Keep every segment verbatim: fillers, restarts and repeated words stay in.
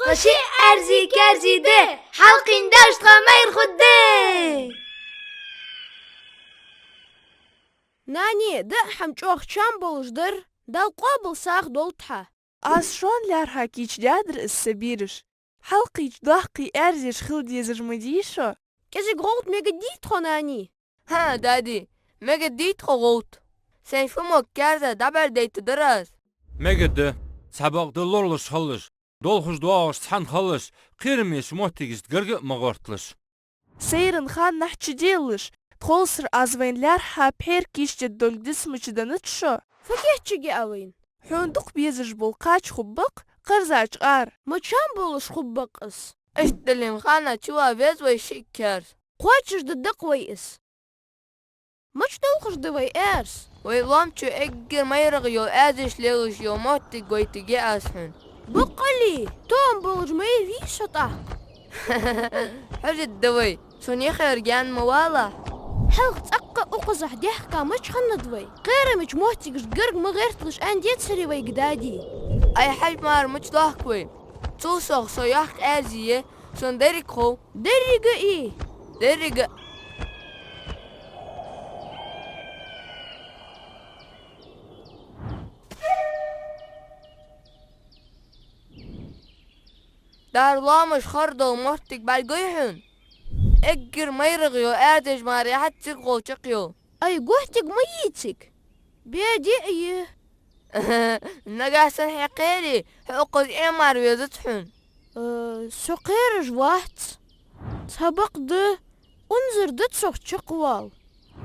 Ткъа шиъ аьрзи-каьрзи да, хьалкхийна даьша тха майра хургда. Нани, даа хӀама чӀоагӀа чам болаш дар, Дала къоабал сагӀа долда хьа. Аз шоана лаьрхӀа кийчдаьдар из са бераш. Хьалкхийча доккхий аьрзаш хила дезаш ма дий шо? КӀезига гӀовта мегаргдий тхо, Нани? ХӀаа, дади, мегаргдий тхо гӀовта. Сайна фу мо каьрза дӀабӀаргадайта дар аз. Мегаргда, цхьабакъда лоралуш хилалаш, долхаш-доагӀаш цхьана хилалаш, кхерамеча моттигашта гарга а ма гӀерталаш. Сайран ханнахьа чуделалаш, тховсара аз вайна лаьрхӀа пхьера кийчдергдолга дицмача деннад шо. Фу кийчъергья вайна? Хьона дукха безаш бола кхача хургба-кх кхерзача къара. Ма чам болаш хургба-кх из. Иштта дале-м хана чувала веза вай шиъ каьрза. Кхоачашдергда-кх вай из. Мича долхаш да вай аьрс? Вай лоам чу эггара майрагӀа йола аьрзаш лелаш йола моттиг гойтаргья аз хьона. Баккъалла, тоам болаш майра вий со тӀаккха? Хьожаргда вай, сона яхар гаьна ма валахь. Хьалха цӀаккха укхазахьа даьхка мича хиннад вай? Кхерамеча моттигашта гарга ма гӀерталаш аьнна децарий вайга дади? Ай, хьажа мара мича доахк вай. Цул совгӀа, со йоккха аьрзи я, сона деррига хов. Деррига а? Деррига. Дара лоамаш хара дола моттиг бӀаргагой хьона? Эггара майрагӀа йола аьрзаш мара яхьац цигга гӀолла чакхйола. Ай, готтиг ма йий цига. Беди а я. Нагахь санна хьо кхере, хьо укхаза Ӏемара везац хьона. Э, со кхераш вац. Цхьабакъда, унзара да цох чакхвала.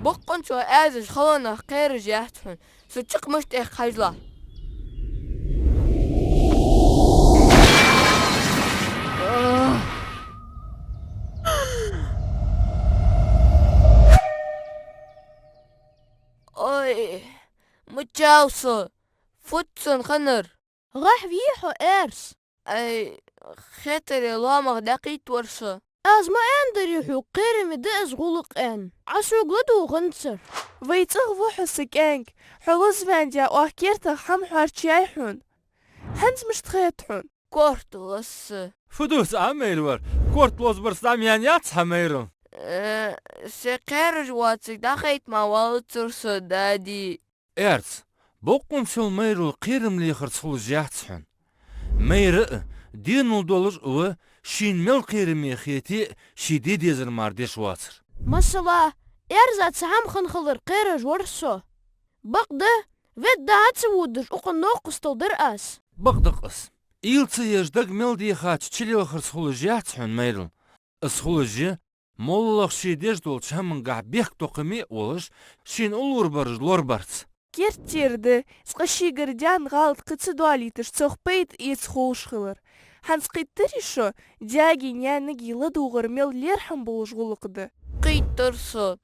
Боккъонца аьрзаш хиларах кхераш яц хьона. Со чакх мишта экх, хьажалахь. Ой, мичав со? Фуд сона хиннар? ГӀахь вий хьо, аьрс? Ай, хетаре лоамах дӀакхийттавар со. Аз ма аьннадарий хьога, кхераме да из гӀулакх аьнна. Ӏа сога ладувгӀанзар. Вай цӀагӀа ва хьо, са кӀаьнк, хьо лозаваьнна оаха кертах хӀама хьоарчаяьй хьона. ХӀанз мишта хет хьона? Корта лоза. Фу дувц Ӏа, майра вар? Корта лозабар зӀамига яц хьа, майрал. Э, се кхераш воацилга дӀахайта ма валацар со, дади. Аьрс, боккъонца йола майрал кхерам лехарца хулаш яц хьона. Майра а, денал долаш а ва, шийна мел кхераме хете а, ший де дезар мара деш воацар. Масала, аьрза цхьа хӀама хинна хилар кхераш вар со. Бакъда, ведда хьа ца водаш укхун новкъостал дар аз. Бакъда-кх из. Уйла ца еш, дага мел дехача чулелхарца хулаш яц хьона, майрал. Из хулаш я, моллагӀа ший деш долча хӀамангахьа бехктокхаме а волаш, шийна уллув бараш лорабарца. Керттера да, цкъа шийгара даьнна гӀалат кхы ца доалийташ, цох пайда эца ховш хилар. ХӀанз кхийттарий шо, даьгеи наьнагеи ладувгӀар мел лерхӀам болаш гӀулакх да? Кхийттар со.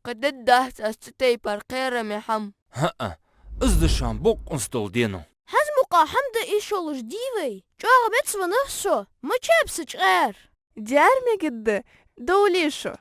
Кхы дергдац аз цу тайпара кхераме хӀама. ХӀаа, из да шоана боккъонца дола денал. ХӀанз мукъагӀа хӀама да йиш йолаш дий вай? ЧӀоагӀа бецвеннав со, ма чаб са чкъаьра. Даьра мегаргда, довлий шо.